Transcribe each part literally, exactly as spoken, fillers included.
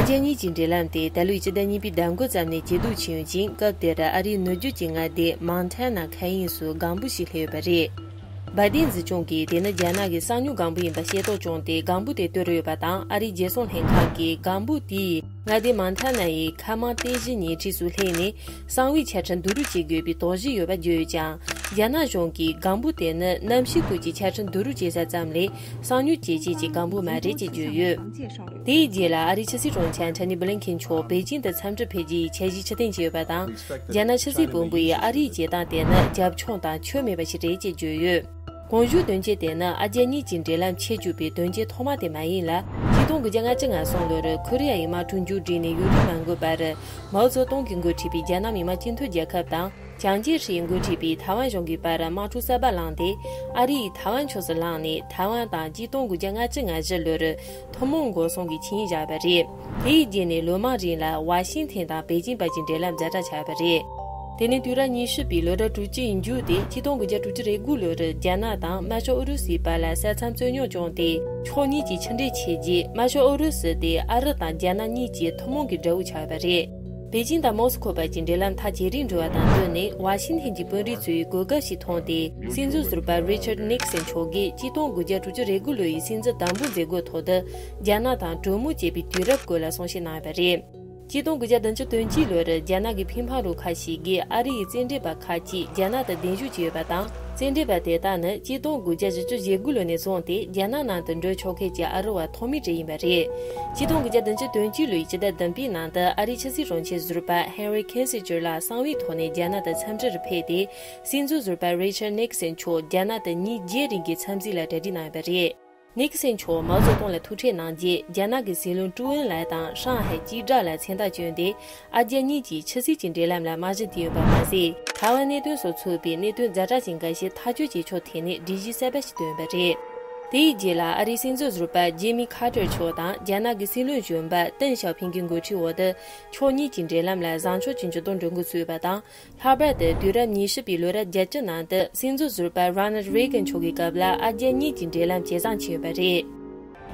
རྒྱ་གཉིས་ཀྱི་འབྲེལ་ལམ་དེ་ད་ལོའི་ཕྱི་ཟླ་གཉིས་པའི་ཟླ་མགོ་ཙམ་ནས་ཇེ་སྡུག་ཕྱིན་ཡོད་ཅིང་། སྐབས་དེར་ཨ་རིའི་ནུབ་རྒྱུད་ཀྱི་མངའ་སྡེ་མོན་ཐ་ན་མཁའ་དབྱིངས་སུ་སྒམ་པོ་ཞིག་སླེབས་ཡོད་པ་རེད། བའི་ཏིན་སྲིད་སྐྱོང་གིས་དེ་ནི་རྒྱ་ནག་གི་གསང་མྱུལ་སྒམ་པོ་ཡིན་པ་ཤེས་རྟོགས་བྱུང་སྟེ། སྒམ་པོ་དེ་བཏུལ་ཡོད་པ་དང་། ཨ་རིའི་རྒྱལ་སྲུང་ལྷན་ཁང་གིས་སྒམ་པོ་དེས་མངའ་སྡེ་མོན་ཐ་ན་ཡི་མཁའ་དམག་རྟེན་གཞི་ཉེ་འཁྲིས་སུ་སླེབས་ནས། གསང་བའི་ཆ་འཕྲིན་བསྡུ་རུབ་བྱེད་དགོས་པའི་དོགས་གཞི་ཡོད་པ་བརྗོད་ཡོད་ཀྱང་། རྒྱ་ནག་གཞུང་གིས་སྒམ་པོ་དེ་ནི་གནམ་གཤིས་ཁུལ་གྱི་ཆ་འཕྲིན་བསྡུ་རུབ་བྱེད་ས་ཙམ་ལས། གསང་མྱུལ་བྱེད་ཆེད་ཀྱི་སྒམ་པོ་མ་རེད་ཅེས་བརྗོད་ཡོད། དེའི་རྗེས་ལ་ཨ་རིའི་ཕྱི་སྲིད་དྲུང་ཆེ་ཨན་ཐོ་ནི་བྷི་ལིན་ཁེན་མཆོག་པེ་ཅིང་དུ་འཚམས་འདྲིར་ཕེབས་རྒྱུའི་འཆར་གཞི་ཕྱིར་འཐེན་བྱས་ཡོད་པ་དང་། རྒྱ་ནག་ཕྱི་སྲིད་པུའུ་ཡིས་ཨ་རིའི་བྱེད་སྟངས་དེ་ནི་རྒྱབ་ལྗོངས་དང་ཁྱོན་མེད་པ་ཞིག་རེད་ཅེས་བརྗོད་ཡོད། གོང་ཞུས་དོན་རྐྱེན་དེ་ནི་ཨ་རྒྱ་གཉིས་ཀྱི་འབྲེལ་ལམ་ཆད་བཅུག་པའི་དོན་རྐྱེན་ཐོག་མ་དེ་མ་ཡིན་ལ། ཆིག་སྟོང་དགུ་བརྒྱ་ལྔ་བཅུ་ང་གསུམ་ལོར་ཁོ་རེ་ཡ་ཡི་དམག་འཁྲུག་མཇུག་བསྒྲིལ་ནས་ཡུན་རིང་མ་འགོར་བར། མའོ་ཙེ་ཏུང་གིས་འགོ་ཁྲིད་པའི་རྒྱ་ནག་མི་དམངས་སྤྱི་མཐུན་རྒྱལ་ཁབ་དང་། ཅང་ཅེ་ཧྲི་ཡིས་འགོ་ཁྲིད་པའི་ཐའེ་ཝན་གཞུང་གི་བར་དམག་འཁྲུག་གསར་པ་བསླངས་ཏེ། ཨ་རི་ཡིས་ཐའེ་ཝན་ཕྱོགས་སུ་ལངས་ནས། ཐའེ་ཝན་དང་ཆིག་སྟོང་དགུ་བརྒྱ་ལྔ་བཅུ་ང་བཞི་ལོར་ཐུན་མོང་འགོག་སྲུང་གི་ཆིངས་ཡིག་བཞག་པ་རེད། དེའི་རྗེས་ནས་ལོ་མང་རིང་ལ་ཝ་ཤིང་ཐན་དང་པེ་ཅིང་བར་གྱི་འབྲེལ་ལམ་ཛ་དྲག་ཆགས་པ་རེད། དེ་ནས་དུས་རབས་ཉི་ཤུ་པའི་ལོ་གྲངས་དྲུག་ཅུ་ཡི་མཇུག་སྟེ། ཆིག་སྟོང་དགུ་བརྒྱ་དྲུག་ཅུ་རེ་དགུ་ལོར་རྒྱ་ནག་དང་དམར་ཤོག་ཨུ་རུ་སུའི་བར་ལ་ས་མཚམས་རྩོད་རྙོག་བྱུང་སྟེ། ཕྱོགས་གཉིས་ཀྱིས་ཕྱི་འབྲེལ་བྱས་རྗེས། དམར་ཤོག་ཨུ་རུ་སུ་དེ་ཨ་རི་དང་རྒྱ་ནག་གཉིས་ཀྱི་ཐུན་མོང་གི་དགྲ་བོ་ཆགས་པ་རེད། པེ་ཅིང་དང་མོ་སི་ཁོ་བར་གྱི་འབྲེལ་ལམ་མཐའ་ཇེ་རིང་འགྲོ་བ་དང་བསྟུན་ནས། ཝ་ཤིང་ཐན་གྱི་དཔོན་རིགས་ཚོའི་གོ་སྐབས་ཤིག་མཐོང་སྟེ། སྲིད་འཛིན་ཟུར་པ་རི་ཆར་ནིག་སན་མཆོག་གིས་ཆིག་སྟོང་དགུ་བརྒྱ་དྲུག་ཅུ་རེ་དགུ་ལོ་ཡི་སྲིད་འཛིན་དམ་འབུལ་མཛད་སྒོའི་ཐོག་ཏུ། རྒྱ་ནག་དང་གྲོས་མོལ་བྱེད་པའི་དུས་རབས་སྐོར་ལ་གསུང་བཤད་གནང་ཡོད་པ་རེད། ཆིག་སྟོང་དགུ་བརྒྱ་བདུན་ཅུ་དོན་གཅིག་ལོར་རྒྱ་ནག་གི་ཕིང་ཕང་རུ་ཁག་ཞིག་གིས་ཨ་རི་ཡི་རྩེད་འགྲན་པ་ཁག་ཅིག་རྒྱ་ནག་ཏུ་གདན་ཞུ་བྱས་ཡོད་པ་དང་། རྩེད་འགྲན་པ་དེ་དག་ནི་ཆིག་སྟོང་དགུ་བརྒྱ་བཞི་བཅུ་ཞེ་དགུ་ལོ་ནས་བཟུང་སྟེ་རྒྱ་ནག་ནང་དུ་འགྲོ་ཆོག་མཁན་གྱི་ཨ་རི་བ་ཐོག་མའི་གྲས་ཡིན་པ་རེད། ཆིག་སྟོང་དགུ་བརྒྱ་བདུན་ཅུ་དོན་གཅིག་ལོའི་ཕྱི་ཟླ་བདུན་པའི་ནང་དུ་ཨ་རིའི་ཕྱི་སྲིད་དྲུང་ཆེ་ཟུར་པ་ཧེན་རི་ཁིན་སི་ཇར་ལགས་གསང་བའི་ཐོག་ནས་རྒྱ་ནག་ཏུ་འཚམས་འདྲིར་ཕེབས་ཏེ། སྲིད་འཛིན་ཟུར་པ་རི་ཆར་ནིག་སན་མཆོག་རྒྱ་ནག་ཏུ་ཉིན་བརྒྱད་རིང་གི་འཚམས་གཟིགས་ལ་གྲ་སྒྲིག་གནང་ཡོད་པ་རེད། ནིག་སན་མཆོག་མའོ་ཙེ་ཏུང་ལ་ཐུག་འཕྲད་གནང་རྗེས། རྒྱ་ནག་གི་སྲིད་བློན་ཀྲུའུ་ཨེན་ལགས་དང་ཧྲང་ཧའེ་སྐྱིད་སྒྲ་ལ་མཚན་རྟགས་བསྐྱོན་ཏེ། ཨ་རྒྱ་གཉིས་ཀྱི་ཕྱི་སྲིད་ཀྱི་འབྲེལ་ལམ་ལ་རྨང་གཞི་བཏིང་ཡོད་པ་མ་ཟད། ཐའེ་ཝན་གནད་དོན་སོགས་ཚུད་པའི་གནད་དོན་ཛ་དྲག་ཅན་འགའ་ཞིག་ཐག་གཅོད་བྱེད་ཕྱོགས་ཐད་ནས་སྒྲིག་གཞི་གསར་པ་ཞིག་བཏོན་ཡོད་པ་རེད། དེའི་རྗེས་ལ་ཨ་རིའི་སྲིད་འཛིན་ཟུར་པ་ཇི་མི་ཁ་ཏར་མཆོག་དང་རྒྱ་ནག་གི་སྲིད་བློན་གཞོན་པ་ཏེང་ཞའོ་ཕིང་གི་འགོ་ཁྲིད་འོག་ཏུ། ཕྱོགས་གཉིས་ཀྱི་འབྲེལ་ལམ་ལ་བཟང་ཕྱོགས་ཀྱི་འགྱུར་ལྡོག་འགྲོ་འགོ་ཚུགས་ཡོད་པ་དང་། ལྷག་པར་དུ་དུས་རབས་ཉི་ཤུ་པའི་ལོ་རབས་བརྒྱད་ཅུ་ནང་དུ་སྲིད་འཛིན་ཟུར་པ་རོ་ནལ་རེ་གན་མཆོག་གི་སྐབས་ལ་ཨ་རྒྱ་གཉིས་ཀྱི་འབྲེལ་ལམ་ཇེ་བཟང་ཕྱིན་ཡོད་པ་རེད།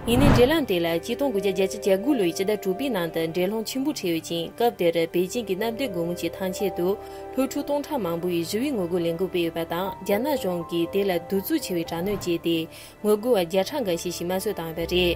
ཡིན་ནའི་འབྲེལ་ལམ་དེ་ལ་ཆིག་སྟོང་དགུ་བརྒྱ་བརྒྱད་ཅུ་གྱ་དགུ་ལོའི་ཕྱི་ཟླ་དྲུག་པའི་ནང་དུ་འགྲན་སློང་ཆེན་པོ་འཕྲད་ཡོད་ཅིང་། སྐབས་དེར་པེ་ཅིང་གི་གནམ་བདེ་སྒོ་མོ་ཆེའི་ཐང་ཆེན་དུ་སློབ་ཕྲུག་སྟོང་ཕྲག་མང་པོ་ཡིས་ཞི་བའི་ངོ་རྒོལ་ལས་འགུལ་སྤེལ་ཡོད་པ་དང་། རྒྱ་ནག་གཞུང་གིས་དེ་ལ་གདུག་རྩུབ་ཆེ་བའི་དྲག་གནོན་བྱས་ཏེ། ངོ་རྒོལ་བ་བརྒྱ་ཕྲག་འགའ་ཤས་ཤིག་དམར་གསོད་བཏང་ཡོད་པ་རེད།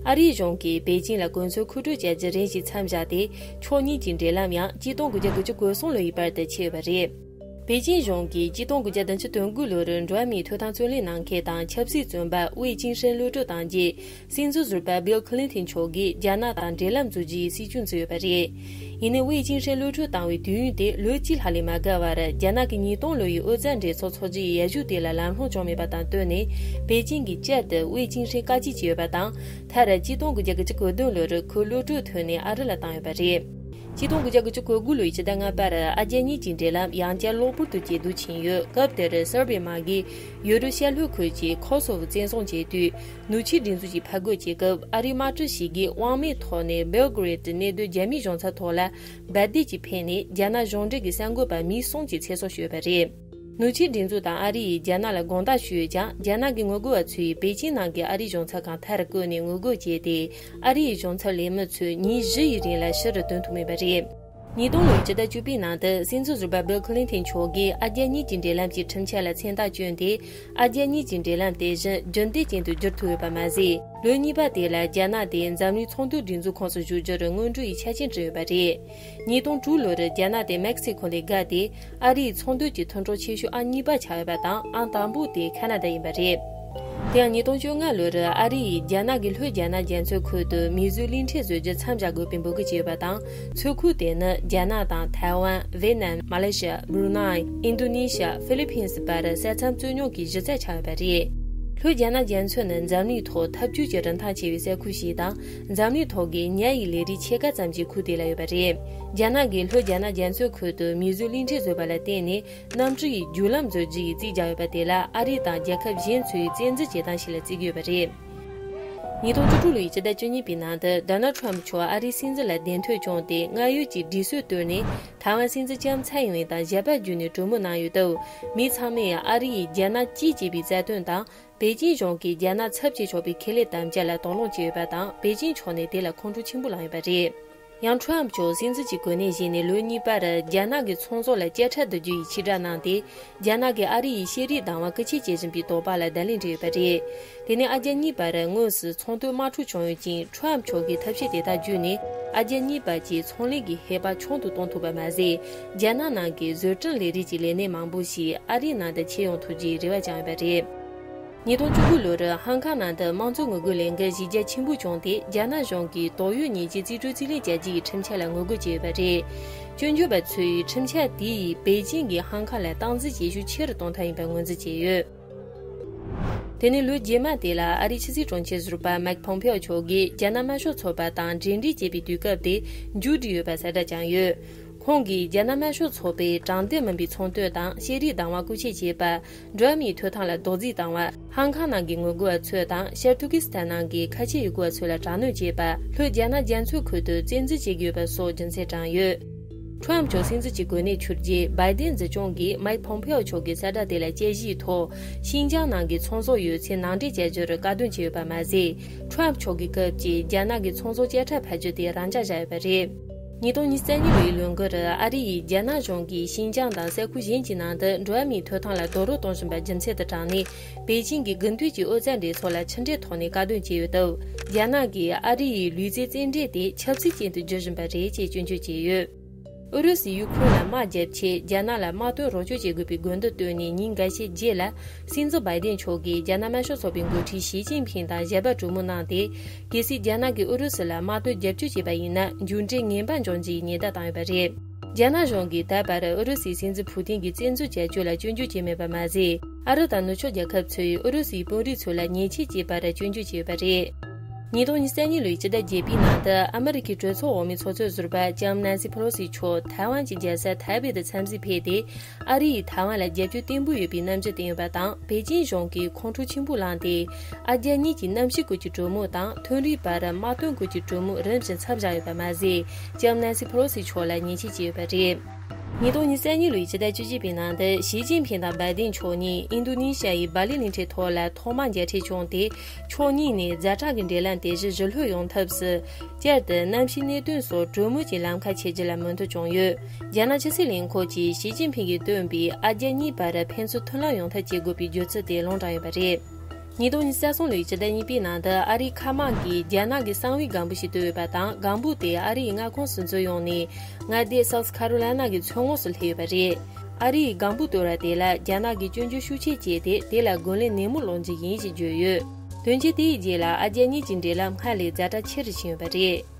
ཨ་རིའི་གཞུང་གིས་པེ་ཅིང་ལ་གོ་མཚོན་མཁོ་སྤྲོད་བྱ་རྒྱུ་རིམ་བཞིན་མཚམས་བཞག་སྟེ། ཕྱོགས་གཉིས་ཀྱི་འབྲེལ་ལམ་ཡང་ཆིག་སྟོང་དགུ་བརྒྱ་དགུ་བཅུ་གོ་གསུམ་ལོ་ཡི་བར་དུ་ཆད་ཡོད་པ་རེད། པེ་ཅིང་གཞུང་གིས་ཆིག་སྟོང་དགུ་བརྒྱ་བདུན་ཅུ་དོན་དགུ་ལོར་འགྲོ་བ་མིའི་ཐོབ་ཐང་རྩོད་ལེན་གནང་མཁན་དང་ཆབ་སྲིད་བཙོན་པ་ཝེ་ཅིན་ཧྲེན་གློད་གྲོལ་བཏང་རྗེས། སྲིད་འཛིན་ཟུར་པ་བྷིལ་ཁི་ལིན་ཐན་མཆོག་གིས་རྒྱ་ནག་དང་འབྲེལ་ལམ་བཙུགས་རྒྱུ་ཡི་སྲིད་སྐྱོང་བཟོས་ཡོད་པ་རེད། ཡིན་ནའི་ཝེ་ཅིན་ཧྲེན་གློད་གྲོལ་བཏང་བའི་དུས་ཡུན་དེ་ལོ་གཅིག་ལྷག་ལས་མ་འགོར་བར། རྒྱ་ནག་གི་ཉིས་སྟོང་ལོ་ཡི་ཨོ་རྩལ་འགྲན་ཚོགས་འཚོགས་རྒྱུ་ཡི་ཡར་ཞུ་དེ་ལ་ལམ་ལྷོང་བྱུང་མེད་པ་དང་བསྟུན་ནས། པེ་ཅིང་གིས་བསྐྱར་དུ་ཝེ་ཅིན་ཧྲེན་བཀག་སྐྱིལ་བྱས་ཡོད་པ་དང་། མཐར་ཆིག་སྟོང་དགུ་བརྒྱ་དགུ་བཅུ་གོ་བདུན་ལོར་ཁོའི་གློད་གྲོལ་ཐོན་ནས་ཨ་རི་ལ་བཏང་ཡོད་པ་རེད། ཆིག་སྟོང་དགུ་བརྒྱ་དགུ་བཅུ་གོ་དགུ་ལོའི་ཕྱི་ཟླ་ལྔ་པར་ཨ་རྒྱ་གཉིས་ཀྱི་འབྲེལ་ལམ་ཡང་བསྐྱར་གློ་བུར་དུ་ཇེ་སྡུག་ཕྱིན་ཡོད། སྐབས་དེར་སར་བྷི་ཡ་དམག་གིས་ཡུ་རོབ་ཤར་ལྷོ་ཁུལ་གྱི་ཁོ་སོ་ཝོ་བཙན་བཟུང་བྱས་དུས། ནུབ་ཕྱོགས་སྒྲིག་འཛུགས་ཀྱིས་ཕར་རྒོལ་བྱེད་སྐབས། ཨ་རིའི་དམག་གྲུ་ཞིག་གིས་དབང་མེད་ཐོག་ནས་བྷེལ་གྷི་རེད་གནས་སྡོད་རྒྱ་མིའི་གཞུང་ཚབ་ཐོག་ལ་འབར་མདེལ་གྱིས་ཕན་ནས། རྒྱ་ནག་གཞུང་འབྲེལ་གྱི་གསར་འགོད་པ་མི་གསུམ་གྱི་ཚེ་སྲོག་ཤོར་བ་རེད། ནུབ་ཕྱོགས་སྒྲིག་འཛུགས་དང་ཨ་རི་ཡིས་རྒྱ་ནག་ལ་དགོངས་དག་ཞུས་ཡོད་ཀྱང་། རྒྱ་ནག་གི་ངོ་རྒོལ་བ་ཚོས་པེ་ཅིན་ནང་གི་ཨ་རིའི་གཞུང་ཚབ་ཁང་མཐའ་རུ་བསྐོར་ནས་ངོ་རྒོལ་བྱས་ཏེ། ཨ་རིའི་གཞུང་ཚབ་ལས་མི་ཚོས་ཉིན་བཞི་ཡི་རིང་ལ་ཕྱིར་ཐོན་ཐུབ་མེད་པ་རེད། ཉིས་སྟོང་ལོའི་ཕྱི་ཟླ་བཅུ་པའི་ནང་དུ་སྲིད་འཛིན་ཟུར་པ་བྷིལ་ཁི་ལིན་ཐན་མཆོག་གིས་ཨ་རྒྱ་གཉིས་ཀྱི་འབྲེལ་ལམ་གྱི་ཁྲིམས་འཆར་ལ་མཚན་རྟགས་བསྐྱོན་ཏེ། ཨ་རྒྱ་གཉིས་ཀྱི་འབྲེལ་ལམ་དེ་བཞིན་རྒྱུན་ལྡན་ཅན་དུ་བསྒྱུར་ཐུབ་ཡོད་པ་མ་ཟད། ལོ་གཉིས་པ་དེ་ལ་རྒྱ་ནག་དེ་འཛམ་གླིང་ཚོང་དོན་སྒྲིག་འཛུགས་ཁོངས་སུ་ཞུགས་རྒྱུར་སྔོན་འགྲོ་ཡི་ཆ་རྐྱེན་བསྐྲུན་ཡོད་པ་རེད། ཉིས་སྟོང་དྲུག་ལོར་རྒྱ་ནག་དེ་མེག་སི་ཁོ་ལས་བརྒལ་ཏེ། ཨ་རིའི་ཚོང་དོན་གྱི་མཐུན་གྲོགས་ཆེ་ཤོས་ཨང་གཉིས་པ་ཆགས་ཡོད་པ་དང་། ཨང་དང་པོ་དེ་ཁ་ན་ཌ་ཡིན་པ་རེད། དེ་ཡང་ཉིས་སྟོང་བཅོ་ལྔ་ལོར་ཨ་རི་ཡིས་རྒྱ་ནག་གི་ལྷོ་རྒྱ་ནག་རྒྱ་མཚོའི་ཁུལ་དུ་མིའུ་ཟུར་གླིང་ཕྲན་བཟོ་རྒྱུ་མཚམས་བཞག་དགོས་པའི་འབོད་སྐུལ་བྱས་ཡོད་པ་དང་། མཚོ་ཁུལ་དེ་ནི་རྒྱ་ནག་དང་ཐའེ་ཝན། ཝེ་ནམ། མ་ལེ་ཤི་ཡ། བྷུ་རུ་ནའི། ཨིན་རྡུ་ནེ་ཤི་ཡ། ཧྥི་ལི་ཕིན་སི་བར་ས་མཚམས་རྩོད་རྙོག་གི་གཞི་རྩ་ཆགས་ཡོད་པ་རེད། ལྷོ་རྒྱ་ནག་རྒྱ་མཚོ་ནི་འཛམ་གླིང་ཐོག་འཐབ་ཇུས་ཀྱི་རིན་ཐང་ཆེ་བའི་ས་ཁུལ་ཞིག་དང་། འཛམ་གླིང་ཐོག་གི་ཉ་ཡི་ལས་རིགས་ཕྱེད་ཀ་ཙམ་གྱི་ཁུལ་དེ་ལ་ཡོད་པ་རེད། རྒྱ་ནག་གིས་ལྷོ་རྒྱ་ནག་རྒྱ་མཚོའི་ཁུལ་དུ་མིའུ་ཟུར་གླིང་ཕྲན་བཟོས་པ་ལ་བརྟེན་ནས། གནམ་གྲུ་ཡི་རྒྱུག་ལམ་བཟོ་རྒྱུ་ཡི་རྩིས་བརྒྱབ་ཡོད་པ་དེ་ལ་ཨ་རི་དང་རྒྱལ་ཁབ་གཞན་ཚོས་བཙན་འཛུལ་བྱེད་སྟངས་ཤིག་ལ་བརྩི་གི་ཡོད་པ་རེད། ཉིས་སྟོང་བཅུ་དྲུག་ལོའི་ཕྱི་ཟླ་བཅུ་གཉིས་པའི་ནང་དུ་ཌོ་ནལ་ཁྲམ་མཆོག་ཨ་རིའི་སྲིད་འཛིན་ལ་གདན་ཐོན་བྱུང་སྟེ། སྔར་ཡོད་ཀྱི་སྒྲིག་སྲོལ་བཏོད་ནས་ཐའེ་ཝན་སྲིད་འཛིན་ལྕམ་ཚའེ་ཡིན་ཝེ་དང་ཞལ་པར་བརྒྱུད་ནས་གྲོས་མོལ་གནང་ཡོད་སྟབས། མི་ཚང་མས་ཨ་རི་ཡིས་རྒྱ་ནག་གཅིག་ཅེས་པའི་རྩ་དོན་དང་། པེ་ཅིན་གཞུང་གིས་རྒྱ་ནག་ཚབ་བྱེད་ཆོག་པའི་ཁེ་ལས་དམ་བཅའ་ལ་དོགས་སློང་བྱས་ཡོད་པ་དང་། པེ་ཅིན་ཕྱོགས་ནས་དེ་ལ་ཁོང་ཁྲོ་ཆེན་པོ་ལངས་ཡོད་པ་རེད། ཡང་ཁྲོམ་མཆོག་སྲིད་འཛིན་གྱི་གོ་གནས་བཞེས་ནས་ལོ་གཉིས་པར་རྒྱ་ནག་གི་ཚོང་ཟོག་ལ་དཔྱ་ཁྲལ་བསྡུ་རྒྱུ་ཡི་ཕྱིར་བསྒྲགས་གནང་སྟེ། རྒྱ་ནག་གིས་ཨ་རི་ཡི་ཤེས་རིག་དང་བ་རྐུ་འཁྱེར་བྱེད་བཞིན་པའི་དོགས་པ་ལ་བརྡ་ལན་སྤྲད་ཡོད་པ་རེད། དེ་ནས་ཨ་རྒྱ་གཉིས་བར་དངོས་སུ་ཚོང་དོན་དམག་འཁྲུག་བྱུང་ཡོད་ཅིང་། ཁྲོམ་མཆོག་གིས་ཐབས་ཤེས་དེ་དག་བརྒྱུད་ནས་ཨ་རྒྱ་གཉིས་བར་གྱི་ཚོང་ལས་ཀྱི་ཧེ་བག་ཆུང་དུ་གཏོང་ཐུབ་པ་མ་ཟད། རྒྱ་ནག་ནང་གི་བཟོ་སྐྲུན་ལས་རིགས་ཀྱི་ལས་གནས་མང་པོ་ཞིག་ཨ་རིའི་ནང་དུ་ཁྱེར་ཡོང་ཐུབ་རྒྱུའི་རེ་བ་བཅངས་ཡོད་པ་རེད། ཉིས་སྟོང་བཅུ་དགུ་ལོར་ཧང་ཀང་ནང་དུ་དམངས་གཙོ་ངོ་རྒོལ་ལས་འགུལ་གཞི་རྒྱ་ཆེན་པོ་བྱུང་སྟེ། རྒྱ་ནག་གཞུང་གིས་དོགས་ཡོད་ཉེས་ཆད་རྩིས་སྤྲོད་རྩིས་ལེན་བྱ་རྒྱུ་ཡི་ཁྲིམས་འཆར་ལ་ངོ་རྒོལ་བྱས་ཡོད་པ་རེད། སྐྱོན་བརྗོད་པ་ཚོས་ཁྲིམས་འཆར་དེ་ཡིས་པེ་ཅིང་གིས་ཧང་ཀང་ལ་སྟངས་འཛིན་བྱེད་ཤུགས་ཆེ་རུ་གཏོང་ཐབས་ཡིན་པར་ངོས་འཛིན་བྱས་ཡོད། དེ་ནས་ལོ་རྗེས་མ་དེ་ལ་ཨ་རིའི་ཕྱི་སྲིད་དྲུང་ཆེ་ཟུར་པ་མའེག་ཕོམ་ཕེའོ་མཆོག་གིས་རྒྱ་ནག་དམར་ཤོག་ཚོགས་པ་དང་འབྲེལ་འདྲིས་བྱེད་པའི་དུས་སྐབས་དེ་མཇུག་བསྒྲིལ་ཡོད་པ་གསལ་བསྒྲགས་བྱུང་ཡོད། ཁོང་གིས་རྒྱ་ནག་དམར་ཤོག་ཚོགས་པས་དྲང་བདེན་མིན་པའི་ཚོང་དོན་དང་ཤེས་རིག་དང་བ་རྐུ་འཁྱེར་བྱས་པ། འགྲོ་བ་མིའི་ཐོབ་ཐང་ལ་རྡོག་རྫིས་བཏང་བ། ཧང་ཀང་ནང་གི་ངོ་རྒོལ་བ་ཚོ་དང་། ཤར་ཏུར་ཀི་སི་ཐན་ནང་གི་ཁ་ཆེ་ཡུལ་སྐོར་བ་ཚོ་ལ་དྲག་གནོན་བྱས་པ། ལྷོ་རྒྱ་ནག་རྒྱ་མཚོའི་ཁུལ་དུ་བཙན་འཛུལ་བྱེད་ཀྱི་ཡོད་པ་སོགས་རྒྱུ་མཚན་བགྲངས་ཡོད། ཁྲོམ་མཆོག་སྲིད་འཛིན་གྱི་གོ་གནས་འཕྱུར་རྗེས། བའི་ཏིན་འཛིན་སྐྱོང་གིས་མའེག་ཕོམ་ཕེའོ་མཆོག་གི་གསལ་བསྒྲགས་དེ་ལ་དཔྱད་ཞིབ་ཐོག་ཤིན་ཅང་ནང་གི་ཚོང་ཟོག་ཡོད་ཚད་ནང་འདྲེན་བྱ་རྒྱུར་བཀག་སྡོམ་བྱས་ཡོད་པ་མ་ཟད། ཁྲོམ་མཆོག་གི་སྐབས་ཀྱི་རྒྱ་ནག་གི་ཚོང་ཟོག་དཔྱ་ཁྲལ་ཕབ་རྒྱུ་དེ་རང་འཇགས་བཞག་ཡོད་པ་རེད། ཉིས་སྟོང་ཉི་ཤུ་རྩ་གཉིས་ལོའི་ལོ་འགོར། ཨ་རི་ཡིས་རྒྱ་ནག་གཞུང་གིས་ཤིན་ཅང་དང་ས་ཁུལ་གཞན་གྱི་ནང་དུ་འགྲོ་བ་མིའི་ཐོབ་ཐང་ལ་རྡོག་རོལ་གཏོང་བཞིན་པ་རྒྱུ་མཚན་དུ་དྲངས་ནས། པེ་ཅིང་གི་དགུན་དུས་ཀྱི་དབུ་རྩེ་འགྲན་ཚོགས་ལ་ཕྱི་འབྲེལ་ཐོག་ནས་བཀག་སྡོམ་བྱས་ཡོད་སྟབས། རྒྱ་ནག་གིས་ཨ་རི་ཡི་ལུས་རྩལ་རྩེད་འགྲན་དེ་ཆབ་སྲིད་ཅན་དུ་བསྒྱུར་བཞིན་པ་རེད་ཅེས་སྐྱོན་བརྗོད་བྱས་ཡོད། ཨུ་རུ་སུས་ཡུ་ཁུ་རེན་ལ་དམག་བརྒྱབ་ཆེད་རྒྱ་ནག་ལ་དམག་དོན་རོགས་སྐྱོར་བྱེད་དགོས་པའི་དགོས་འདུན་བཏོན་ནས་ཉིན་འགའ་ཤས་རྗེས་ལ། སྲིད་འཛིན་བའི་ཏིན་མཆོག་གིས་རྒྱ་ནག་དམར་ཤོག་ཚོགས་པའི་འགོ་ཁྲིད་ཞི་ཅིན་ཕིང་དང་ཞལ་པར་གྲོས་མོལ་གནང་སྟེ། གལ་སྲིད་རྒྱ་ནག་གིས་ཨུ་རུ་སུ་ལ་དམག་དོན་རྒྱབ་སྐྱོར་བྱས་པ་ཡིན་ན། མཇུག་འབྲས་ངན་པ་འབྱུང་རྒྱུའི་ཉེན་བརྡ་བཏང་ཡོད་པ་རེད། རྒྱ་ནག་གཞུང་གིས་ད་བར་ཨུ་རུ་སུའི་སྲིད་འཛིན་ཕུ་ཏིན་གྱི་བཙན་འཛུལ་བྱ་སྤྱོད་ལ་སྐྱོན་བརྗོད་བྱས་མེད་པ་མ་ཟད། ཨ་རི་དང་ནུབ་ཕྱོགས་རྒྱལ་ཁབ་ཚོས་ཨུ་རུ་སུའི་དཔོན་རིགས་ཚོ་ལ་ཉེས་ཆད་བཅད་པར་སྐྱོན་བརྗོད་བྱས་ཡོད་པ་རེད། ཉིས་སྟོང་ཉི་ཤུ་རྩ་གཉིས་ལོའི་ཕྱི་ཟླ་བརྒྱད་པའི་ནང་དུ་ཨ་མི་རི་ཀའི་གྲོས་ཚོགས་འོག་མའི་ཚོགས་གཙོ་ཟུར་པ་ལྕམ་ནན་སི་ཕེ་ལོ་སི་མཆོག་ཐའེ་ཝན་གྱི་རྒྱལ་ས་ཐའེ་པེ་དུ་འཚམས་གཟིགས་ཕེབས་ཏེ། ཨ་རི་ཡིས་ཐའེ་ཝན་ལ་རྒྱབ་སྐྱོར་བརྟན་པོ་ཡོད་པའི་རྣམ་འགྱུར་བསྟན་ཡོད་པ་དང་། པེ་ཅིན་གཞུང་གིས་ཁོང་ཁྲོ་ཆེན་པོ་ལངས་ཏེ། ཨ་རྒྱ་གཉིས་ཀྱི་གནམ་གཤིས་སྐོར་གྱི་གྲོས་མོལ་དང་། ཐོན་རིག་བར་དམག་དོན་སྐོར་གྱི་གྲོས་མོལ་རིམ་བཞིན་མཚམས་བཞག་ཡོད་པ་མ་ཟད། ལྕམ་ནན་སི་ཕེ་ལོ་སི་མཆོག་ལ་ཉེས་ཆད་བཅད་ཡོད་པ་རེད། ཉིས་སྟོང་ཉི་ཤུ་རྩ་གཉིས་ལོའི་ཕྱི་ཟླ་བཅུ་གཅིག་པའི་ནང་དུ་ཞི་ཅིན་ཕིང་དང་བའི་ཏིན་མཆོག་གཉིས་ཨིན་རྡུ་ནི་ཤ་ཡི་སྦ་ལི་གླིང་ཕྲན་ཐོག་ལ་ཐོག་མར་མཇལ་འཕྲད་བྱུང་སྟེ། ཕྱོགས་གཉིས་ནས་ཛ་དྲག་གི་འབྲེལ་ལམ་དེ་བཞིན་ཞི་ལྷོད་ཡོང་ཐབས་སུ། བསྐྱར་དུ་གནམ་གཤིས་གནད་དོན་སོགས་གྲོས་མོལ་གྱི་ལམ་ཁ་ཕྱེ་རྒྱུ་ལ་མོས་མཐུན་བྱུང་ཡོད། རྒྱ་ནག་ཕྱི་སྲིད་ལས་ཁུངས་ཀྱིས་ཞི་ཅིན་ཕིང་གིས་བཏོན་པའི་ཨ་རྒྱ་གཉིས་བར་ཕན་ཚུན་མཐུན་ལམ་ཡོང་ཐབས་བྱེད་དགོས་པའི་བརྗོད་ཚིག་དེ་ལུང་དྲངས་ཡོད་པ་རེད། ཉིས་སྟོང་ཉི་ཤུ་རྩ་གསུམ་ལོའི་ཕྱི་ཟླ་གཉིས་པའི་ནང་དུ་ཨ་རིའི་མཁའ་དམག་གིས་རྒྱ་ནག་གི་གསང་བའི་སྒམ་པོ་ཞིག་བཏོད་ཡོད་པ་དང་། སྒམ་པོ་དེ་ཨ་རིའི་མངའ་ཁོངས་སུ་འཛུལ་ཡོང་ནས། མངའ་སྡེ་South Carolina གི་མཚོ་ངོས་སུ་སླེབས་ཡོད་པ་རེད། ཨ་རིའི་སྒམ་པོ་བཏོད་པ་དེ་ལ་རྒྱ་ནག་གིས་སྐྱོན་བརྗོད་ཤུགས་ཆེ་བྱས་ཏེ། དེ་ལ་རྒོལ་ལན་ནན་མོ་སློག་རྒྱུ་ཡིན་ཞེས་བརྗོད་ཡོད། དོན་རྐྱེན་དེའི་རྗེས་ལ་ཨ་རྒྱ་གཉིས་ཀྱི་འབྲེལ་ལམ་སྔར་ལས་ཛ་དྲག་ཆེ་རུ་ཕྱིན་ཡོད་པ་རེད།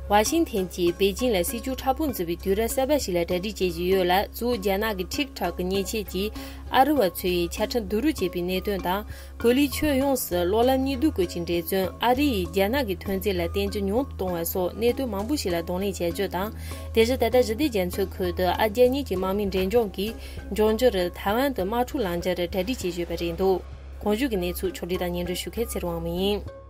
ཝ་ཤིང་ཐན་གྱིས་པེ་ཅིང་ལ་སྲིད་ཇུས་མཁྲེགས་པོ་འཛིན་པའི་དུས་རབས་གསར་པ་ཞིག་ལ་གྲ་སྒྲིག་བྱེད་བཞིན་ཡོད་ལ། གཙོ་བོ་རྒྱ་ནག་གི་ཊིག་ཊོག་གི་མཉེན་ཆས་ཀྱིས་ཨ་རི་བ་ཚོའི་ཆ་འཕྲིན་བསྡུ་རུབ་བྱས་པའི་གནད་དོན་དང་། གོ་ལའི་ཁྱོན་ཡོངས་སུ་གློག་ལམ་གཉིས་ཟློས་སྐོར་གྱི་འབྲེལ་བརྩོན། ཨ་རི་ཡིས་རྒྱ་ནག་གི་ཐོན་རྫས་ལ་བརྟེན་རྒྱུ་ཉུང་དུ་གཏོང་བ་སོགས་གནད་དོན་མང་པོ་ཞིག་ལ་གདོང་ལེན་བྱ་རྒྱུ་དང་། དེ་བཞིན་ད་ལྟ་ཞི་བདེ་རྒྱ་མཚོའི་ཁུལ་དུ་ཨ་རྒྱ་གཉིས་ཀྱི་དམག་མིའི་འབྲས་ལྗོངས་ཀྱིས་འབྱུང་འགྱུར་ཐའེ་ཝན་དུ་དམག་འཁྲུག་ལངས་རྒྱུར་གྲ་སྒྲིག་བྱེད་བཞིན་ཡོད་པ་རེད་འདུག་གོང་བརྗོད་ཀྱི་གནས་ཚུལ་ཕྱོགས་སྒྲིག་དང་སྙན་སྒྲོན་ཞུ་མཁན་ཚེ་རིང་དབང་མོ་ཡིན།